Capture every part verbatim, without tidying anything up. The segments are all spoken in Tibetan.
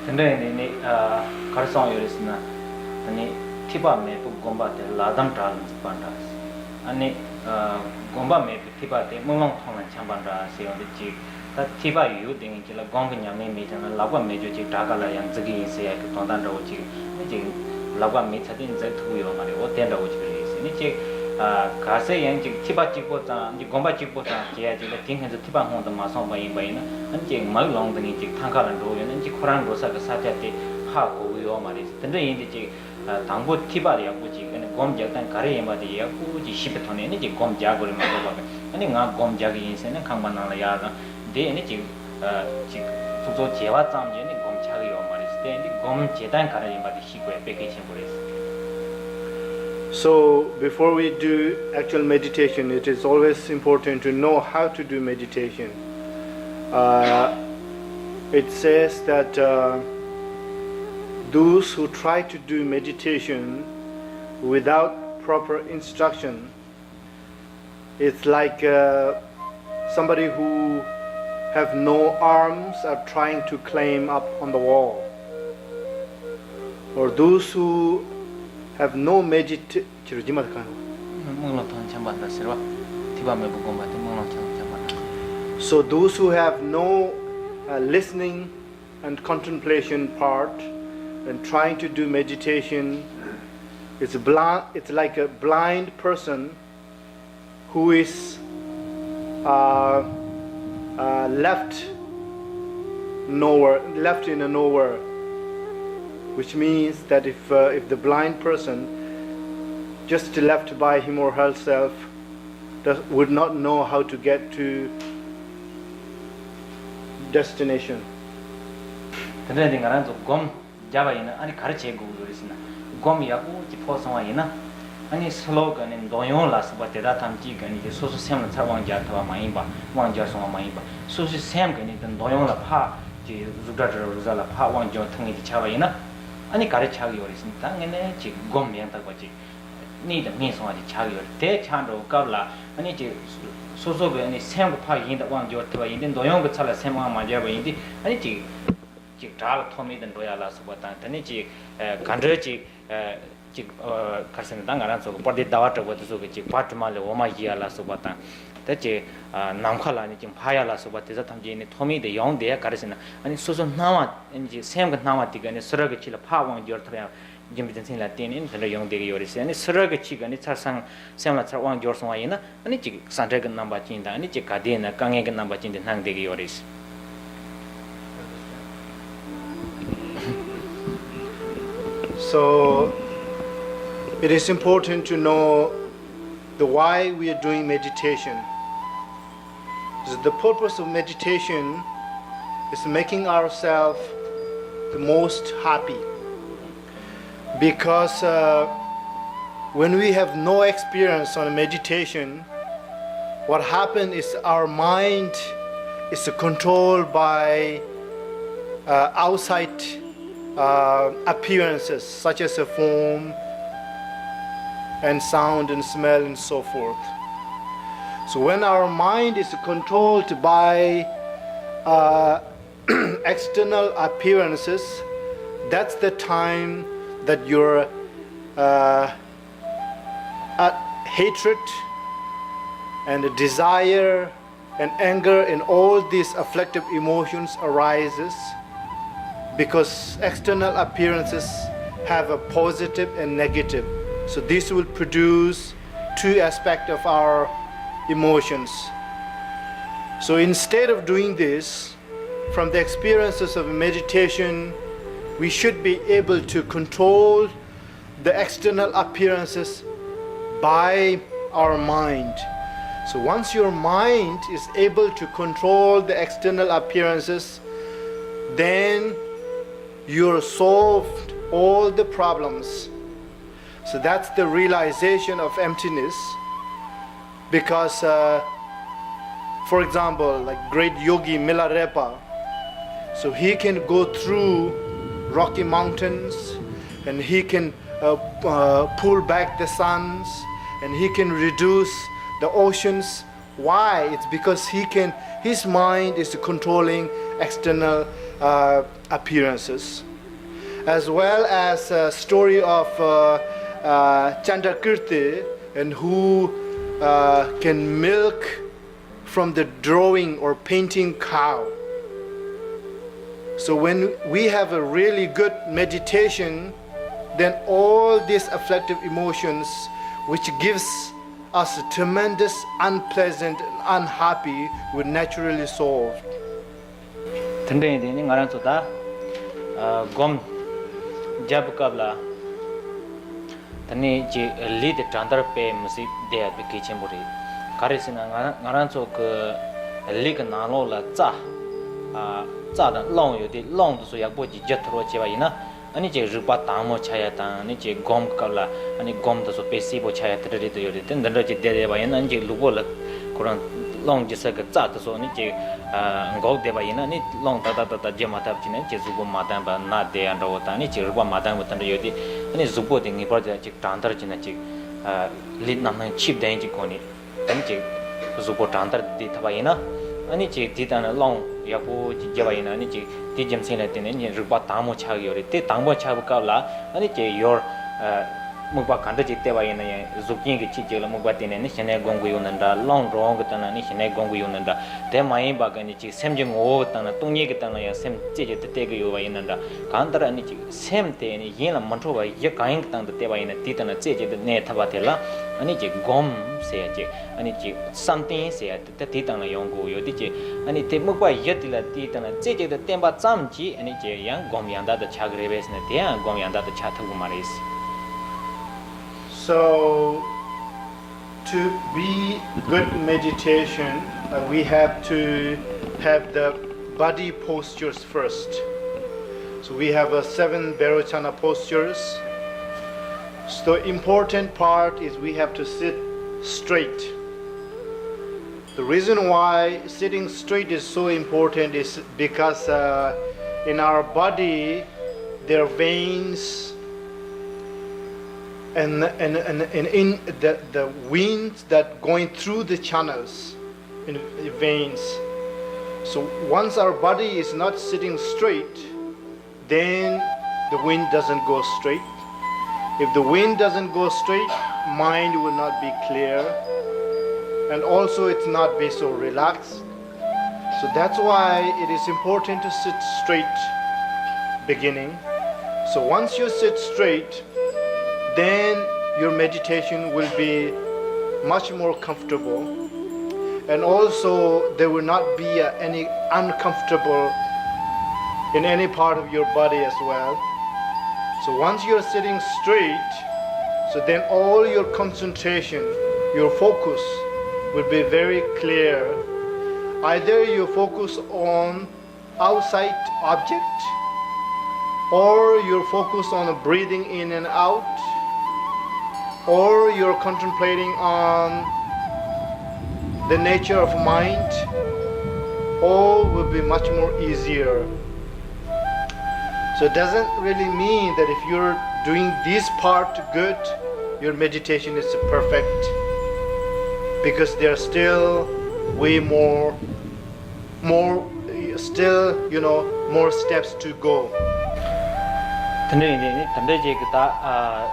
དེ་འདྲ་ཡིན་ནི་ནི་ག་རེ་གསུངས་ཡོད་རེད་ཟེར་ན། ཨ་ནི་ཐོས་པ་མེད་པའི་སྒོམ་པ་དེ་ལག་དམ་དྲག་ལ་འཇུག་པ་འདྲ། ཨ་ནི་སྒོམ་པ་མེད་པའི་ཐོས་པ་དེ་རྨི་ལམ་མཐོང་ལ་འཁྱམས་པ་འདྲ་ཟེར་ཡོང་དུས་ཅིག་ད་ཐོས་པ་ཡོད་དེ་ངེད་ཅིག་ལ་སྒོམ་གྱི་ཉམས་ལེན་མེད་ཀྱང་ན་ལག་པ་མེད་རྒྱུ་ཅིག་དྲག་ག་ལ་ཡང་འཛུགས་ཀྱི་ཡིན་ཟེར་ཡག་གི་དོན་དག་འདྲ་བོ་ཅིག་ནི་ཅིག་ལག་པ་མེད་ཚར་དུས་འཛུགས་ཐུབ་ཀྱི་ཡོད་མ་རེད། འོ་དེ་འདྲ་བོ་ཅིག་རེད་ཟེར་ནི་ཅིག་གལ་སྲིད་ཡང་ཅིག་ཐོས་པ་གཅིག་པོ་ཙམ་ཅིག་སྒོམ་པ་གཅིག་པོ་ཙམ་བྱེད་ཡ་ཅིག་ལ་དེ་ངེད་ཚོ་ཐོས་པ་སྔོན་དུ་མ་སོང་བ་ཡིན་པ་ཡིན་ན་ཨ་ནི་ཅིག་མ་ལུས་ལོང་དུ་ངེད་ཅིག་ཐང་ཁ་ལ་འགྲོ་ཡོད་ན་ཅིག་ཁོ་རང་འགྲོ་ས་གི་ས་ཆ་དེ་ཧ་གོ་གི་ཡོད་མ་རེད། དེ་འདྲ་ཡིན་དུས་ཅིག་དང་པོ་ཐོས་པ་ལ་ཡག་པོ་ཅིག་ཨ་ནི་སྒོམ་རྒྱག་སྟངས་ག་རེ་ཡིན་པ་དེ་ཡག་པོ་ཅིག་ཤེས་པའི་ཐོག་ནས་ནི་ཅིག་སྒོམ་རྒྱག་དགོས་རེད་མ་གཏོགས་པ་ཨ་ནི་ང་སྒོམ་རྒྱག་གི་ཡིན་ཟེར་ནས་ཁང་པ་ནང་ལ་ཡར་རང་དེ་ནི་ཅིག་ཅིག་ཚུགས་ཚུགས་བྱས་པ་ཙམ་གྱིས་ནི་སྒོམ་ཆགས་ཀྱི་ཡོད་མ་རེད། དེ་ནི་སྒོམ་བྱེད་སྟངས་ག་རེ་ཡིན་པ་དེ་ཤེས་དགོས་དཔེ་གལ་ཆེན་པོ་རེད། So, before we do actual meditation, it is always important to know how to do meditation. Uh, it says that uh, those who try to do meditation without proper instruction, it's like uh, somebody who have no arms are trying to climb up on the wall. Or those who have no medit- ཁྱེད་རང་རྗེས་མ་དང་གང་། རྨི་ལམ་མཐོང་འཁྱམས་པ་འདྲ་ཟེར་བ། ཐོས་པ་མེད་པའི་སྒོམ་པ་དེ་རྨི་ལམ་མཐོང་འཁྱམས་པ་འདྲ། So those who have no uh, listening and contemplation part and trying to do meditation, it's, bl- it's like a blind person who is uh, uh, left nowhere, left in a nowhere, which means that if uh, if the blind person just left by him or herself does, would not know how to get to destination. དེ་འདྲ་དེ་ང་རང་ཚོ་སྒོམ་བརྒྱབ་པ་ཡིན་ན་ཨ་ནི་ག་རེ་བྱེད་དགོས་ཀྱི་རེད་ཟེར་ན། སྒོམ་ཡག་པོ་ཅིག་ཕོག་སོང་བ་ཡིན་ན། ཨ་ནི་ཕྱི་ལོགས་ཀྱི་ནི་འདོད་ཡོན་ལ་སོགས་པ་དེ་དག་ཐམས་ཅད་ཀྱི་ནི་སོ་སོ་སེམས་ལ་ཚུར་དབང་སྒྱུར་ཐུབ་པ་མ་ཡིན་པ་དབང་སྒྱུར་སོང་བ་མ་ཡིན་པ་སོ་སོའི་སེམས་ཀྱི་ནི་དེ་འདོད་ཡོན་ལ་ཕར་ཅིག་གཟུགས་སྒྲ་དྲི་རོ་རེག་བྱ་ལ་ཕར་དབང་སྒྱུར་ཐུབ་མཁན་དེ་ཆགས་པ་ཡིན་ན། ཨ་ནི་ག་རེ་ཆགས་ཀྱི་ཡོད་རེད་ཟེར་ན་ད་དངོས་གནས་ཅིག་སྒོམ་ཡང་དག་པ་ཅིག་གནས་དང་སྨིན་སོང་བ་ཅིག་ཆགས་ཀྱི་ཡོད་རེད། དེ་ཆགས་འགྲོ་སྐབས་ལ་ཨ་ནི་ཅིག་སོ་སོ་གི་ནི་སེམས་ཀྱི་ཕར་ཡིན་དང་དབང་སྒྱུར་ཐུབ་པ་ཡིན་ཏེ་འདོད་ཡོན་གྱི་ཚུར་ལ་སེམས་དབང་མ་སྒྱུར་བ་ཡིན་ཏེ་ཨ་ནི་ཅིག་ཅིག་བྲག་ལ་ཐོགས་མེད་དུ་འགྲོ་ཡ་ལ་སོགས་པ་དང་དེ་ནས་ཅིག་ཨ་ག་འདྲ་ཅིག་ཨ་ཅིག་ཨ་ག་རེ་ཟེར་ན་ད་ང་རང་ཚོ་གི་དཔལ་ལྡན་ཟླ་བ་གྲགས་པ་དེ་ཚོ་གི་ཅིག་བ་དྲི་མ་ལས་འོ་མ་བཞེས་ཡ་ལ་སོགས་པ་དང་དེ་ཅིག་ཨ་ནམ་མཁའ་ལ་ནི་ཅིག་འཕུར་ཡ་ལ་སོགས་པ་དེ་ཚོ་ཐམས་ཅད་ནི་ཐོགས་མེད་དུ་ཡོང་བསྡད་ཡ་ག་རེ་ཟེར་ན་ཨ་ནི་སོ་སོ་སྣང་བ་ཨ་ནི་ཅིག་སེམས་ཀྱི་སྣང་བ་དེ་ག་ནི་སུ་ར་གི་ཆེད་ལ་ཕར་དབང་སྒྱུར་ཐུབ་ཡ། སྦྱིན་པའི་རྒྱུ་མཚན་ལ་བརྟེན་ནས་དེ་འདྲ་ཡོང་བསྡད་ཀྱི་ཡོད་རེད་ཟེར་ནས་སུ་ར་གི་ཆེད་ཀྱི་ནི་ཚུར་སེམས་སེམས་ལ་ཚུར་དབང་སྒྱུར་སོང་བ་ཡིན་ན་ཨ་ནི་ཅིག་ས་འབྲས་ཀྱི་རྣམ་པ་ཅན་དང་ཨ་ནི་ཅིག་ག་དེ་ན་དཀའ་ངལ་གྱི་རྣམ་པ་ཅན་དེ་སྣང་བསྡད་ཀྱི་ཡོད་རེད། So, it is important to know the why we are doing meditation. So the purpose of meditation is making ourselves the most happy. Because uh, when we have no experience on meditation, what happens is our mind is controlled by uh, outside uh, appearances such as a form and sound and smell and so forth. So when our mind is controlled by uh, external appearances, that's the time that your uh, uh, hatred and desire and anger and all these afflictive emotions arises, because external appearances have a positive and negative. So this will produce two aspects of our emotions. So instead of doing this, from the experiences of meditation, we should be able to control the external appearances by our mind. So once your mind is able to control the external appearances, then you solved all the problems. So that's the realization of emptiness. Because, uh, for example, like great yogi Milarepa, so he can go through Rocky Mountains and he can uh, uh, pull back the suns and he can reduce the oceans. Why? It's because he can, his mind is controlling external uh, appearances, as well as a story of uh, uh, Chandrakirti, and who uh, can milk from the drawing or painting cow. So when we have a really good meditation, then all these afflictive emotions, which gives us tremendous unpleasant and unhappy, will naturally solve. དེ་འདྲ་ཡིན་དུས་ནི་ང་རང་ཚོ་ད་ཨ་སྒོམ་རྒྱབ་པའི་སྐབས་ལ། ད་ནི་ཅིག་ལུས་དེ་གྲང་འདར་སྤེལ་མི་སྲིད་དེ་ཡང་དཔེ་གལ་ཆེན་པོ་རེད། ག་རེ་ཟེར་ན་ང་རང་ང་རང་ཚོ་གི་ལུས་ཀྱི་ནང་ལོགས་ལ་རྩ་ཨ་རྩ་དང་རླུང་ཡོད་དེ། རླུང་དེ་ཚོ་ཡག་པོ་ཅིག་རྒྱུ་ཐུར་བ་བྱས་པ་ཡིན་ན། ཨ་ནི་ཅིག་རིག་པ་དྭངས་མོ་ཆགས་ཡ་དང་། ཨ་ནི་ཅིག་སྒོམ་སྐབས་ལ་ཨ་ནི་སྒོམ་དེ་ཚོ་དཔེ་གསལ་པོ་ཆགས་ཡ་དེ་འདྲ་རེད་དུ་ཡོད་རེད། དེ་འདི་འདྲ་ཅིག་བསྡད་བསྡད་པ་ཡིན་ན། ཨ་ནི་ཅིག་ལུས་པོ་ལ་ཁོ་རང་རླུང་རྒྱུ་ས་གི་རྩ་དེ་ཚོ་ཨ་ནི་ཅིག་ཨ་འགོག་བསྡད་པ་ཡིན་ན། ཨ་ནི་རླུང་ཏག་ཏག་ཏག་ཏག་རྒྱུ་མ་ཐུབ་ཅིག་ན། ཨ་ནི་ཅིག་གཟུགས་པོ་མ་བརྟན་པ་ན་བསྡད་ཡ་འདྲ་བོ་དང་། ཨ་ནི་ཅིག་རིག་པ་མ་བརྟན་པ་དེ་འདྲ་ཡོད་དེ། ཨ་ནི་གཟུགས་པོ་དེ་ངེས་པར་དུ་ཅིག་གྲང་འདར་བྱས་ན། ཅིག་ཨ་ལུས་རྣམ་སྣང་ཆིབས་ལྡན་གྱི་སྒོ་ནས། ཨ་ནི་ཅིག་གཟུགས་པོ་གྲང་འདར་བསྡད་ཐུབ་པ་ཡིན་ན། ཨ་ནི་ཅིག་དེ་ལྟར་ན་རླུང་ཡག་པོ་ཅིག་རྒྱུ་བ་ཡིན་ན། ཨ་ནི་ཅིག་དེའི་རྒྱུ་མཚན་ལ་བརྟེན་ནས་ཨ་ནི་རིག་པ་དྭངས་མོ་ཆགས་ཀྱི་ཡོད་རེད། དེ་དྭངས་མོ་ཆགས་པའི་སྐབས་ལ་ཨ་ནི་ཅིག་ཡོར་ཨ་དམིགས་པ་ག་འདྲ་ཅིག་གཏད་པ་ཡིན་ན་ཡང་། གཟུགས་ཅན་གྱི་ཆོས་གཅིག་ལ་དམིགས་པ་བཏོན་ནས་ནི་ཞི་གནས་སྒོམ་གྱི་ཡོང་ན་འདྲ། རླུང་འགྲོ་འོང་གི་སྟེང་ན་ནི་ཞི་གནས་སྒོམ་གྱི་ཡོང་ན་འདྲ། དེ་མ་ཡིན་པ་གི་ནི་ཅིག་སེམས་ཀྱི་ངོ་བོ་གི་སྟེང་ན། སྟོང་ཉིད་ཀྱི་སྟེང་ན་ཡང་སེམས་རྩེ་གཅིག་ཏུ་གཏད་ཀྱི་ཡོད་པ་ཡིན་ན་འདྲ། གང་ལྟར་ཨ་ནི་ཅིག་སེམས་དེ་ནི་གཞན་ལ་མི་འཕྲོག་པར་གཞི་གང་ཡིན་གྱི་སྟེང་དུ་གཏད་པ་ཡིན་ན། དེའི་སྟེང་ན་རྩེ་གཅིག་ཏུ་གནས་ཐུབ་པ་དེ་ལ་ཨ་ནི་ཅིག་སྒོམ་ཟེར་ཡ་ཅིག་ཨ་ནི་ཅིག་བསམ་གཏན་ཟེར་ཡ་དེ་ད་དེའི་སྟེང་ལ་ཡོང་དགོས་ཡོད་དེ། ཅིག་ཨ་ནི་དེ་དམིགས་པ་བཞི་དེ་ལ་དེའི་སྟེང་ལ་རྩེ་གཅིག་ཏུ་བརྟེན་པ་ཙམ་གྱིས་ཨ་ནི་ཅིག་ཡང་སྒོམ་ཡང་དག་ཏུ་ཆགས་ཀྱི་རེད་པས་ཟེར་ན། དེ་ཡང་སྒོམ་ཡང་དག་ཏུ་ཆགས་ཐུབ་ཀྱི་མ་རེད། So, to be good meditation, uh, we have to have the body postures first. So we have a seven Vairocana postures. So the important part is we have to sit straight. The reason why sitting straight is so important is because uh, in our body there are veins and and and, and in the, the wind that going through the channels in the veins. So once our body is not sitting straight, then the wind doesn't go straight. If the wind doesn't go straight, mind will not be clear, and also it's not be so relaxed. So that's why it is important to sit straight beginning. So once you sit straight, then your meditation will be much more comfortable, and also there will not be uh, any uncomfortable in any part of your body as well. So once you're sitting straight, so then all your concentration, your focus will be very clear. Either you focus on outside object, or you're focused on breathing in and out, or you're contemplating on the nature of mind, all will be much more easier. So it doesn't really mean that if you're doing this part good, your meditation is perfect, because there are still way more more still, you know, more steps to go. དེ་འདྲ་ཡིན་དུས་ནི་དེ་འདྲ་ཅིག་གི་ད་ཨ་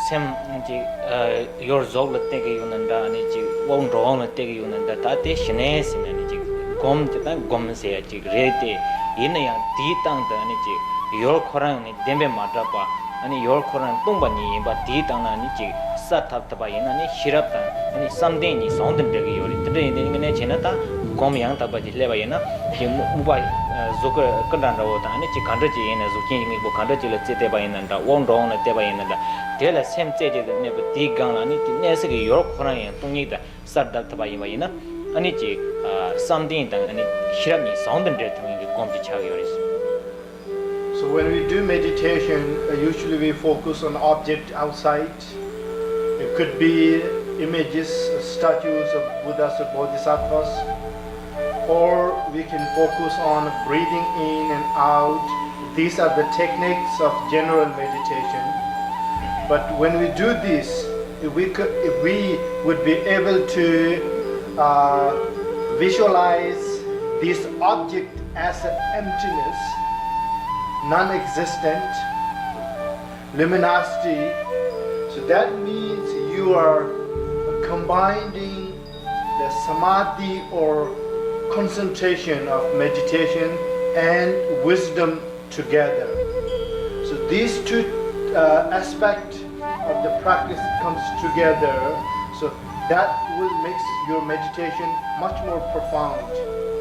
སེམས་ཅིག་ཨ་ཡོར་གཟུགས་ལ་གཏད་ཀྱི་ཡོད་ན་འདྲ། ཨ་ནི་ཅིག་དབང་འགྲོ་འོང་ལ་གཏད་ཀྱི་ཡོད་ན་འདྲ། ད་དེ་ཞི་གནས་ཟེར་ན་ནི་ཅིག་སྒོམ་དེ་ད་སྒོམ་ཟེར་ཡ་ཅིག་རེད་དེ། ཡིན་ན་ཡང་དེའི་སྟེང་དུ་ཨ་ནི་ཅིག་ཡོར་ཁོ་རང་ནི་བདེན་པས་མ་གྲུབ་པ། ཨ་ནི་ཡོར་ཁོ་རང་སྟོང་པ་ཉིད་ཡིན་པ་དེའི་སྟེང་ན་ནི་ཅིག་གསལ་ཐུབ་ཐུབ་པ་ཡིན་ན་ནི་ཤེས་རབ་དང་ཨ་ནི་བསམ་གཏན་གཉིས་ཟུང་དུ་འབྲེལ་གྱི་ཡོད་རེད། དེ་འདྲ་ཡིན་དུས་ངས་ནས་བྱས་ན་ད་སྒོམ་ཡང་དག་པ་ཅིག་སླེབས་པ་ཡིན་ན། ཅིག་དམིགས་པ་གཟུགས་སྐུ་སྐུ་འདྲ་འདྲ་བོ་དང་། ཨ་ནི་ཅིག་ག་འདྲ་ཅིག་ཡིན་ན་གཟུགས་ཅན་གྱི་དངོས་པོ་ག་འདྲ་ཅིག་ལ་རྩིས་བལྟས་པ་ཡིན་ན་འདྲ། དབང་འགྲོ་འོང་ལ་བལྟས་པ་ཡིན་ན་འདྲ། དེ་ལ་སེམས་རྩེ་གཅིག་ཏུ་གནས་པ་དེའི་སྒང་ལ་ནི་དེ་གནས་ས་གི་ཡོར་ཁོ་རང་ཡང་སྟོང་ཉིད་དང་གསལ་བཏབ་ཐུབ་པ་ཡིན་པ་ཡིན་ན། ཨ་ནི་ཅིག་ཨ་བསམ་གཏན་དང་ཨ་ནི་ཤེས་རབ་གཉིས་ཟུང་དུ་འབྲེལ་ཐུབ་མཁན་གྱི་སྒོམ་ཅིག་ཆགས་ཡོད་རེད། So when we do meditation, uh, usually we focus on object outside. It could be images, uh, statues of Buddhas or Bodhisattvas, or we can focus on breathing in and out. These are the techniques of general meditation. But when we do this, if we could, if we would be able to uh, visualize this object as an emptiness, non-existent luminosity. So that means you are combining the samadhi or concentration of meditation and wisdom together. So these two uh, aspects of the practice comes together. So that will makes your meditation much more profound.